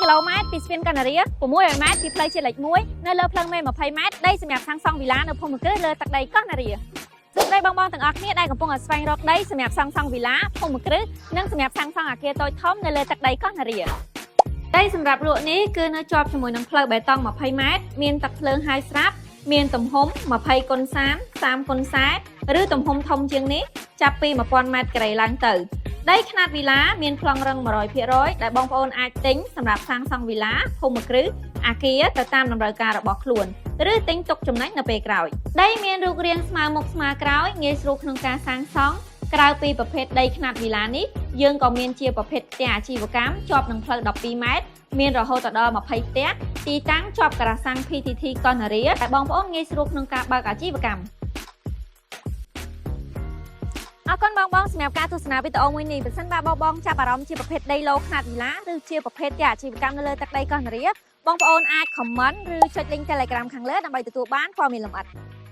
3គីឡូម៉ែត្រពីស្ពានកណ្ណារា600ម៉ែត្រពីផ្លូវជាតិលេខ1នៅលើផ្លូវមេ20ម៉ែត្រដីសម្រាប់សាងសង់វីឡានៅភូមិគ្រឹះលើទឹកដីកោះនារាសួស្តីបងបងទាំងអស់គ្នាដែលកំពុងតែស្វែងរកដីសម្រាប់សាងសង់វីឡាភូមិគ្រឹះនិងសម្រាប់សាងសង់អគារតូចធំនៅលើទឹកដីកោះនារាដីសម្រាប់លក់នេះគឺនៅជាប់ជាមួយនឹងផ្លូវបេតុង20ម៉ែត្រមានទឹកភ្លើងហើយស្រាប់មានទំហំ20គុណ30 30គុណ40ឬទំហំធំជាងនេះចាប់ពី1000ម៉ែត្រការ៉េឡើងទៅដីខ្នាតវីឡាមានប្លង់រឹង100%ដែលបងប្អូនអាចទិញសម្រាប់សាងសង់វីឡាភូមិគ្រឹះអាគារទៅតាមតម្រូវការរបស់ខ្លួនឬទិញទុកចំណេញនៅពេលក្រោយដីមានរូបរាងស្មើមុខស្មើក្រោយងាយស្រួលក្នុងការសាងសង់ក្រៅពីប្រភេទដីខ្នាតវីឡានេះយើងក៏មានជាប្រភេទផ្ទះអាជីវកម្មជាប់នឹងផ្លូវ12ម៉ែត្រមានរហូតដល់20ផ្ទះទីតាំងជាប់ការ៉ាសាំង PTT កោះនរាដែលបងប្អូនងាយស្រួលក្នុងការបើកអាជីវកម្មអរគុណបងបងសម្រាប់ការទស្សនាវីដេអូមួយនេះប្រសិនបើបងបងចាប់អារម្មណ៍ជាប្រភេទដីឡូខ្នាតវីឡាឬជាប្រភេទផ្ទះអាជីវកម្មនៅលើទឹកដីកោះនរាបងប្អូនអាច comment ឬចុច link Telegram ខាងលើដើម្បីទទួលបានព័ត៌មានលម្អិត។